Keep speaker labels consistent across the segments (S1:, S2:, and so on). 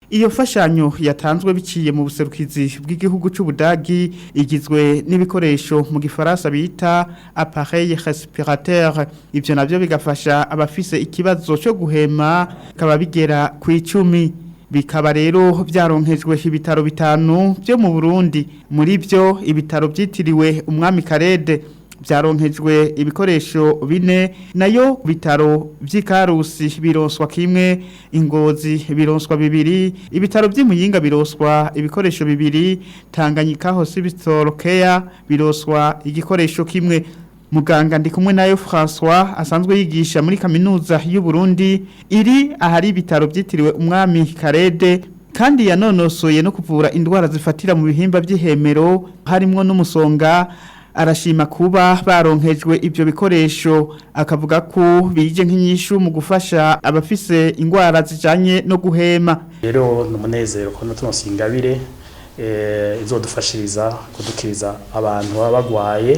S1: Iyo mfashanyo yatanzwe biciye mu buserukizi bw'igihugu c'Ubudagi igizwe n'ibikoresho mu gifaransa bita appareil respirateur. Ivyo navyo bigafasha abafise ikibazo cyo guhema kaba bigera ku 10. Bikaba rero byaronkejwe ibitaro bitanu byo mu Burundi. Muri byo, ibitaro byitiriwe Umwami Karede byaronkejwe ibikoresho bine, nayo bitaro by'Ikarusi bironswa kimwe, Ingozi bironswa bibiri, ibitaro by'Imuyinga bironswa ibikoresho bibiri, Tanganyika Hospital Care bironswa igikoresho kimwe. Muganga ndi kumwe nayo François asanzwe yigisha muri Kaminuza y'u Burundi iri ahari ibitaro byitiriwe Umwami Karede, kandi yanonosoye no kuvura indwara zifatira mu bihimba by'ihemero harimwo n'umusonga, arashima kuba baronkejwe ibyo bikoresho, akavuga ko bije nk'inyishu mu gufasha abafise indwara zijanye no guhema.
S2: Rero ni umunezero ko turonse ingabire izodufashiriza kudukiriza abantu baba bagwaye,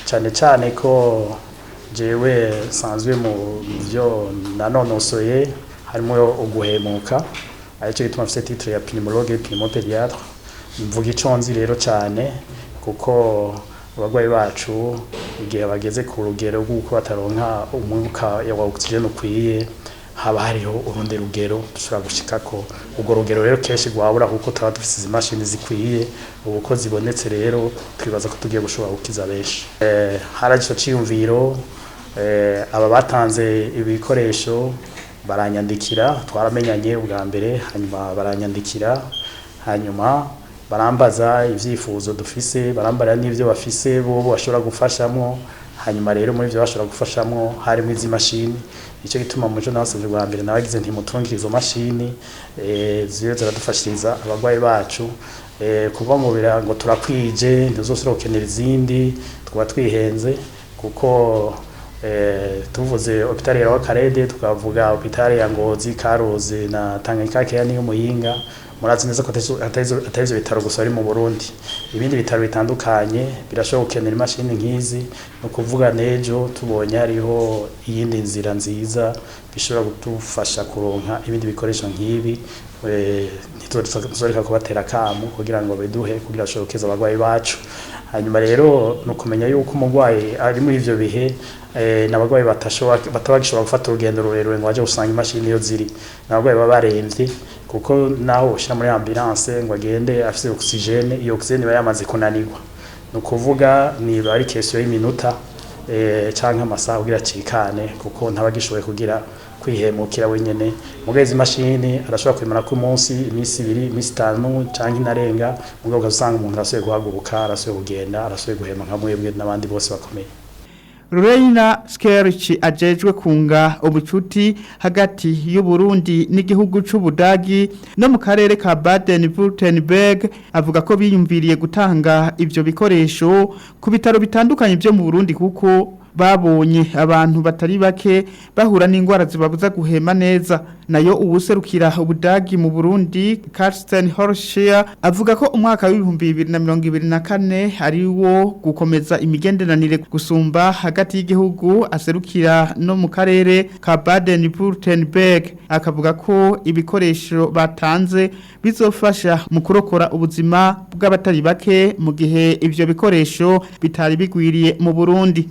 S2: cyane cyane ko jewe sanzwe mu byo nanonosoye harimo uguhemuka, aricyo gituma mfise titre ya pneumologue, pneumopédiatre. Mvuga ico nzi rero cyane, kuko abarwayi bacu igihe bageze ku rugero rw'uko bataronka umwuka wa oxygène ukwiye, haba hariho urundi rugero dushobora gushikako. Urwo rugero rero kenshi rwabura kuko tuba dufise izi mashini zikwiye. Ubu ko zibonetse rero, twibaza ko tugiye gushobora gukiza benshi. Haraje ico ciyumviro, aba batanze ibikoresho baranyandikira. Twaramenyanye ubwa mbere, hanyuma baranyandikira, hanyuma barambaza ivyifuzo dufise, barambarira n'ivyo bafise bobo bashobora gufashamwo. Hanyuma rero muri ivyo bashobora gufashamwo harimo izi mashini. Nicyo gituma mujo nabasavye bwa mbere, nabagize nti mutungire izo mashini, zibe ziradufashiriza abarwayi bacu. Kuva mu birango turakwije, ntizosubira gukenera izindi, twaba twihenze, kuko tuvuze hôpital ya Karede, tukavuga hôpital ya Ngozi, Karuzi na Tanganyika Care niyo Muyinga, murazi neza ko atari ivyo bitaro gusa biri mu Burundi. Ibindi bitaro bitandukanye birashobora gukenera imashini nk'izi. No kuvuga n'ejo tubonye hariho iyindi nzira nziza bishobora kudufasha kuronka ibindi bikoresho nk'ibi, ntituzoreka kubatera akamu kugira ngo biduhe, kugira bashobore gukiza abarwayi bacu. Hanyuma rero ni ukumenya yuko umurwayi ari muri ivyo bihe, n'abarwayi batashobora, bataba bagishobora gufata urugendo rurerure ngo baje gusanga imashini iyo ziri. N'abarwayi baba baremvye, kuko naho ushira muri ambulance ngo agende afise oxygène, iyo oxygène iba yamaze kunanirwa. Ni ukuvuga niba ari question y'iminota canke amasaha kugira acikane, kuko ntabagishoboye kugira kwihemukira wenyene. Mugabo izi mashini arashobora kwimara ku munsi, iminsi 2, iminsi 5 canke inarenga, mugabo ugasanga umuntu arasubiye guhaguruka, arasubiye kugenda, arasubiye guhema nka mwebwe n'abandi bose bakomeye.
S1: Rureyina Skerich ajejwe kunga ubucuti hagati y'u Burundi n'igihugu c'Ubudagi no mu karere ka Baden-Württemberg avuga ko biyumviriye gutanga ivyo bikoresho ku bitaro bitandukanye byo mu Burundi kuko babonye abantu batari bake bahura n'ingwara zibabuza guhema neza. Nayo uwuserukira Ubudagi mu Burundi, Carsten Horscher, avuga ko umwaka w'2024 ari wo gukomeza imigenderanire gusumba hagati y'igihugu aserukira no mu karere ka Baden-Württemberg, akavuga ko ibikoresho batanze bizofasha mu kurokora ubuzima bw'abatari bake mu gihe ivyo bikoresho bitari bigwiriye mu Burundi.